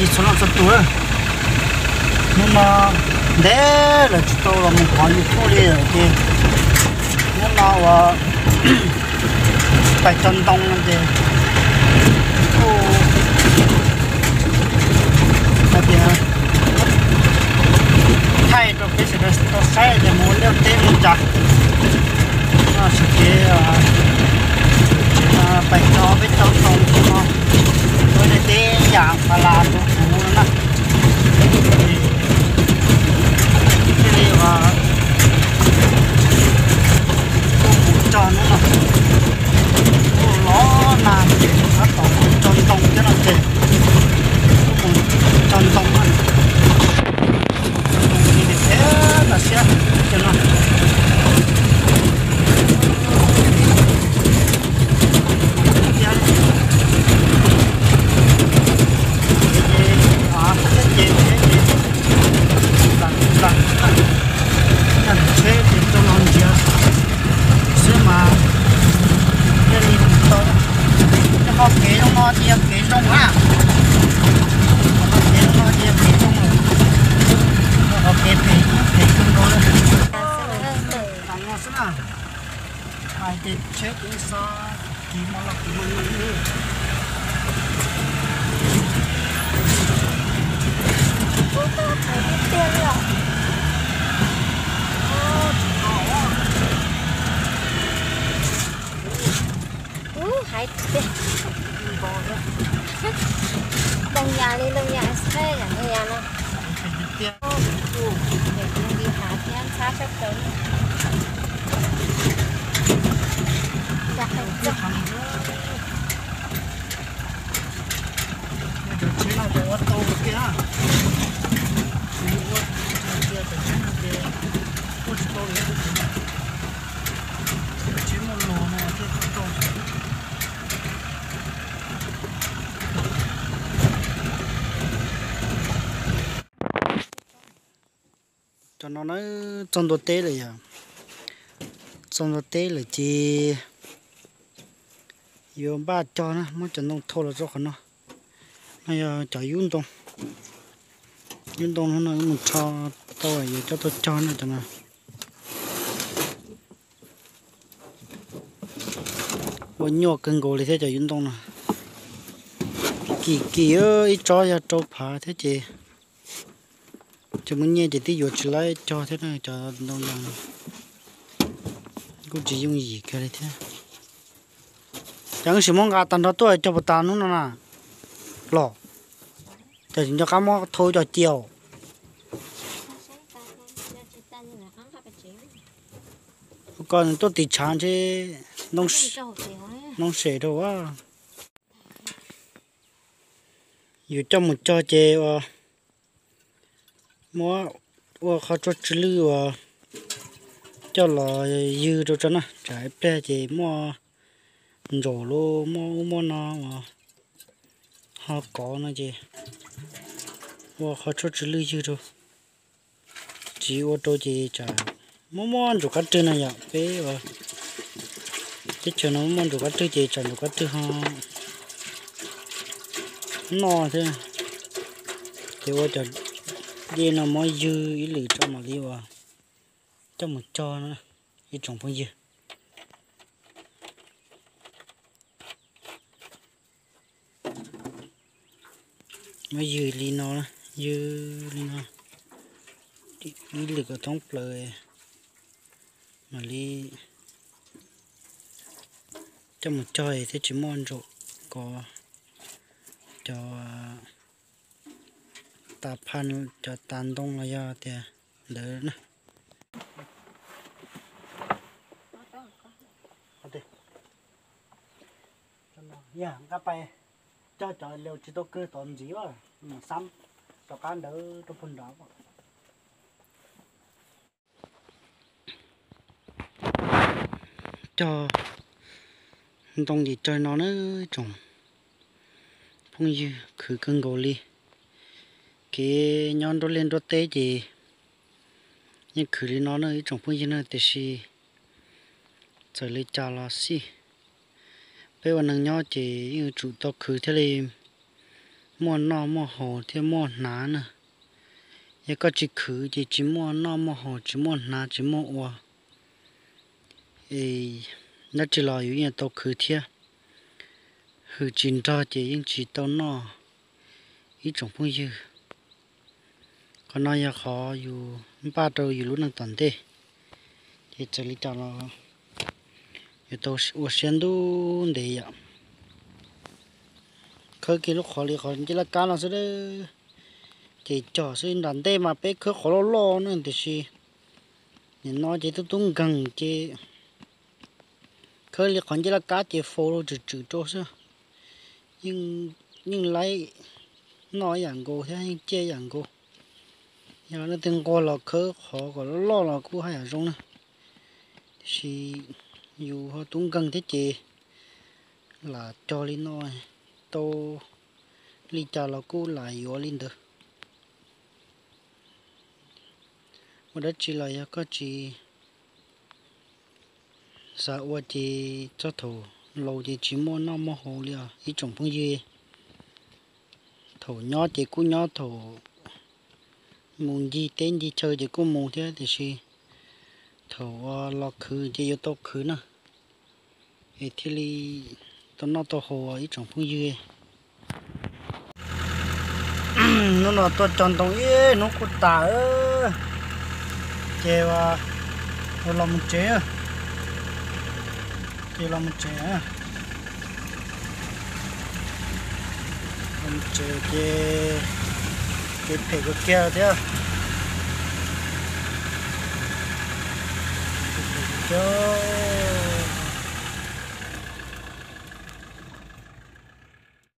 Txhua leej txhua tus, hnub no ntev lawm tsis tau los mus qhov YouTube li lawm ces hnub no uas pais cog ntoo no ces kuj hais tias thaij rau peb sawv daws tau saib tias mus ua liaj teb li cas. No tsis kev pais cog peb cog ntoo no, ua liaj teb yam pha las rau kuv no na. Thiaj li uas kuj mus cog hnub no, kuj los nag ces tab tom cog ntoo thiab no ces kuj mus cog ntoo na. Ntoo li thiab tas siab cov no. Ces thiab ces thiab ces tsheb ces rau los nrhiav xwb mas thiaj li tau. Cov qhov kev zoo no ces yog kev zoo na. Qhov kev zoo no ces yog kev zoo lawm. Qhov kev phem phem kawg nkaus li. Tam no xwb na. Hais tias tsheb kuv xav kis mos los kuv mam li. Ub, hais tias loo yas li loo yas Australia yam no. Ces kuv nti hav thiab ntxhab sab plaws. Cov tsheb no ces ua tau tiag, ua tiag, cov tsheb no ces ua tsis tau li, cov tsheb muaj lus no thiaj tau tau. Cov no na, txog ntua teb lawm yom. Txog ntua teb lawm ces yuav npaj cog na, muab cov ntoo thau los rau qhov no. No yog cov yub ntoo. Yub ntoo hnub no wb mus rho tau yuav coj tuaj cog na cov no. Ua nyuaj kawg nkaus li thiab cov yub ntoo no. Kim kim ib tsob yog rau phav thiab ces cov muaj nyiaj ces twb yuav tsis laib cog thiab na, cov ntoo no kuj tsis yooj yim kiag li thiab. Ces wb sim muab nqa tag nrho tuaj cog puas tas hnub no na los? Ces tsis nco qab muab thau cov cia. Ko tuaj tiv tshav ntshe ntoo sem rau. Yus coj mus cog ces uas muab ua qhov tshuaj tsw lwj uas coj los ywg rau tso na, tsam ib pliag ces muaj ntsaum los muaj ub muaj no uas ho kov no ces ua qhov tshuaj tsw lwj ywg rau. Tsis ua rau ces tsam muaj muaj ntsaum qab rwg no yom, peb uas teb chaws no muaj ntsaum qab rwg ces tsam ntsaum qab rwg ho noj thiab. Ces ua cov dej no muab ywg ib lwm tso mam li uas coj mus cog na ib tsoom phooj ywg. Muab ywg li no, ywg li no ib lwm kom thoob plaws mam li coj mus cog thiab tsis muaj ntsaum kov cov tas phaj, cov tas ntoo los yog tias ntawd na. Yog nqa pais cog cov laus tsis tau kawg tod ntxiv, mus xab rov qab ntawd rau puag nrad. Cog ntoo ces cog no na tsoom phooj ywg, khwv kawg nkaus li. Kev nyob nruab liaj nruab teb ces yeej khwv li no na ib tsoom phooj ywg na, tiam sis txawm li cas los xij, peb ua neeg nyob ces yeej yuav tsum tau khwv thiaj li muaj noj muaj haus thiab muaj hnav na. Yog koj tsis khwv ces tsis muaj noj muaj haus, tsis muaj hnav tsis muaj ua. Es dab tsi los yus yeej tau khwv thiab, hws tsis nrog ces yeej tsis tau noj ib tsoom phooj ywg. Qhov no yog qhov yus npaj rau yus lub neej tom ntej, ces txawm li cas los yuav tau ua siab ntuj ntev yom. Khawb kiag lub qhov li qhov ncej laj kab no xwb, ces cog xwb. Nram ntej mas peb khawb qhov loj loj na, tiam sis nim no ces tub tub nkeeg ces khawb li qhov ncej laj kab ces faus rau tswm tswm rau xwb. Yeej laib noj ib yam nkaus thiab yeej ciaj ib yam nkaus. Yog leej twg nquag los khawb qhov kom loj loj los kuj haj yam zoo na, tiam sis yus ho tub nkeeg thiab ces lam cog li no, tau li cas los kuj lam yuav li ntawd. Ua dab tsi los yog koj tsis xav ua ces txog thaum laus ces tsis muaj noj muaj haus li os ib tsoom phooj ywg. Thaum nyob ces kuj nyob, thaum mus ncig teb ncig chaw ces kuj mus thiab, tiam sis thaum los khwv ces yuav tau khwv na, es thiaj li tau noj tau haus ib tsoom phooj ywg. Hnub no tuaj cog ntoo ib hnub kuj tas, ces los mus tsev, ces los mus tsev, los mus tsev ces kev phem kawg kiag thiab. Kev phem kawg kiag.